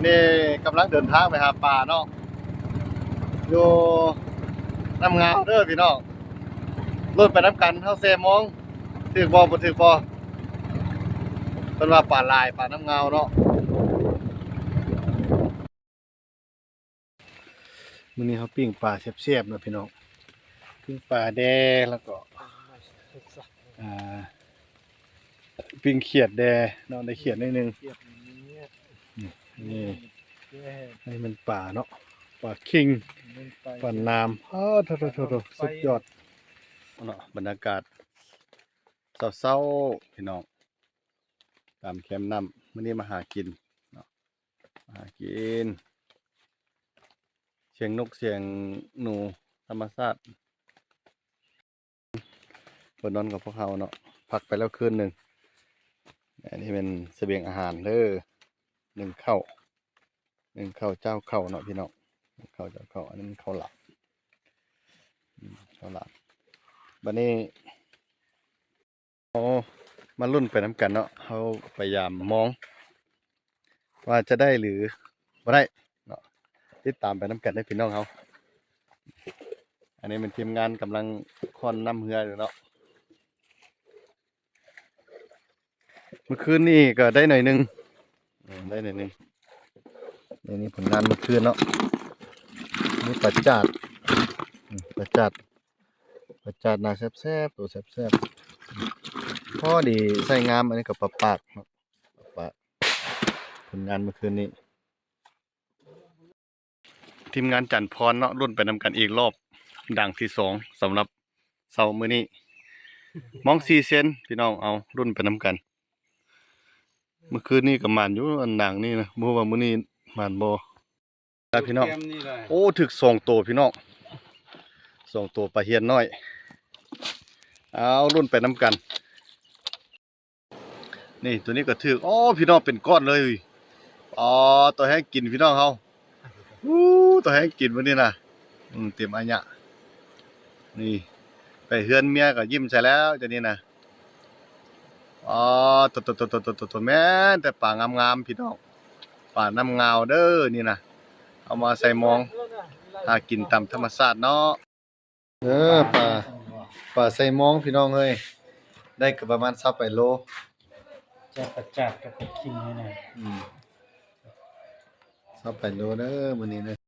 ນີ້ກຳລັງເດີນທາງໄປຫາປາເນາະ ຢູ່ນ້ຳງາວເດີພີ່ນ້ອງ. ລຸ້ນໄປນຳກັນ ເຮົາແຊ່ມອງ ຖືກບໍ່ ບໍ່ຖືກບໍ່? ເພິ່ນວ່າປາຫຼາຍ ປານ້ຳງາວເນາະ. ມື້ນີ້ເຮົາປີ້ງປາແຊບໆເນາະພີ່ນ້ອງ ປີ້ງປາແດ່ ແລ້ວກໍ ອ່າ ປີ້ງຂຽດແດ່ເນາະ ໄດ້ຂຽດໜ້ອຍໜຶ່ງ. ນີ້ ນີ້ແມ່ນປາເນາະ ປາຄິງ ປາໜາມ. ໂອ້ ໂທ້ໆໆໆ ສຸດຍອດເນາະ ບັນຍາກາດເຊົ້າໆ ພີ່ນ້ອງ ຕາມແຄມນ້ຳ. ມື້ນີ້ມາຫາກິນເນາະ ມາຫາກິນ ສຽງນົກສຽງໜູ ທຳມະຊາດ. ເພິ່ນນອນກັບພວກເຮົາເນາະ ພັກໄປແລ້ວຄືນໜຶ່ງ. ອັນນີ້ແມ່ນສະບຽງອາຫານເດີ ໜຶ້ງເຂົ້າ ໜຶ້ງເຂົ້າ ເຈົ້າເຂົ້າເນາະພີ່ນ້ອງ ໜຶ້ງເຂົ້າ ເຈົ້າເຂົ້າ. ອັນນີ້ເຂົ້າຫຼາມ ອືມ ເຂົ້າຫຼາມ. ບັດນີ້ ເຮົາມາລຸ້ນໄປນຳກັນເນາະ ເຮົາໄປຢາມມອງ ວ່າຈະໄດ້ຫຼືບໍ່ໄດ້ເນາະ ຕິດຕາມໄປນຳກັນເດີພີ່ນ້ອງເຮົາ. ອັນນີ້ແມ່ນທີມງານກຳລັງຄ້ອນນ້ຳເຮືອຢູ່ເນາະ ມື້ຄືນນີ້ກໍໄດ້ໜ້ອຍໜຶ່ງ ເອີ ໄດ້ໜ້ອຍໜຶ່ງ. ນີ້ ນີ້ຜົນງານມື້ຄືນເນາະ ມີປາຈາດ ອືມ ປາຈາດ ປາຈາດໜ້າແຊບໆ ໂຕແຊບໆ ພໍດີໃຊ້ງາມ. ອັນນີ້ກໍປາປາກເນາະ ປາປາກ ຜົນງານມື້ຄືນນີ້. ທີມງານຈັນພອນເນາະ ລຸ້ນໄປນຳກັນອີກລອບດັງທີສອງ ສຳລັບເຊົ້າມື້ນີ້ ມອງສີ່ເຊັນ ພີ່ນ້ອງ. ເອົາ ລຸ້ນໄປນຳກັນ. ມື້ຄືນນີ້ກໍໝານຢູ່ ອັນດັງນີ້ນະ ບໍ່ຮູ້ວ່າມື້ນີ້ໝານບໍ່. ພີ່ນ້ອງ ໂອ້ ຖືກສອງໂຕພີ່ນ້ອງ ສອງໂຕປາຫຽນນ້ອຍ. ເອົາ ລຸ້ນໄປນຳກັນ. ນີ້ ໂຕນີ້ກໍຖືກ ໂອ້ ພີ່ນ້ອງ ເປັນກ້ອນເລີຍ. ອໍ ໂຕແຮງກິນພີ່ນ້ອງເຮົາ ອູ້ ໂຕແຮງກິນມື້ນີ້ນະ ອືມ ເຕັມອາຍະ. ນີ້ ໄປເຮືອນເມຍກໍຍິ້ມໃສ່ແລ້ວ ດຽວນີ້ນະ. ອໍ ໂຕໆໆໆໆ ແມ່ນແຕ່ປາງາມໆ ພີ່ນ້ອງ ປານ້ຳງາວເດີນີ້ນະ ເອົາມາໃສ່ມອງ ຫາກິນຕາມທຳມະຊາດເນາະ. ເອີ ປາ ປາໃສ່ມອງ ພີ່ນ້ອງເອີຍ ໄດ້ກໍປະມານຊາວປາຍໂລ ຈາກປາຈາດກັບປາຄິງນີ້ນະ ອືມ ຊາວປາຍໂລເດີມື້ນີ້ເດີ.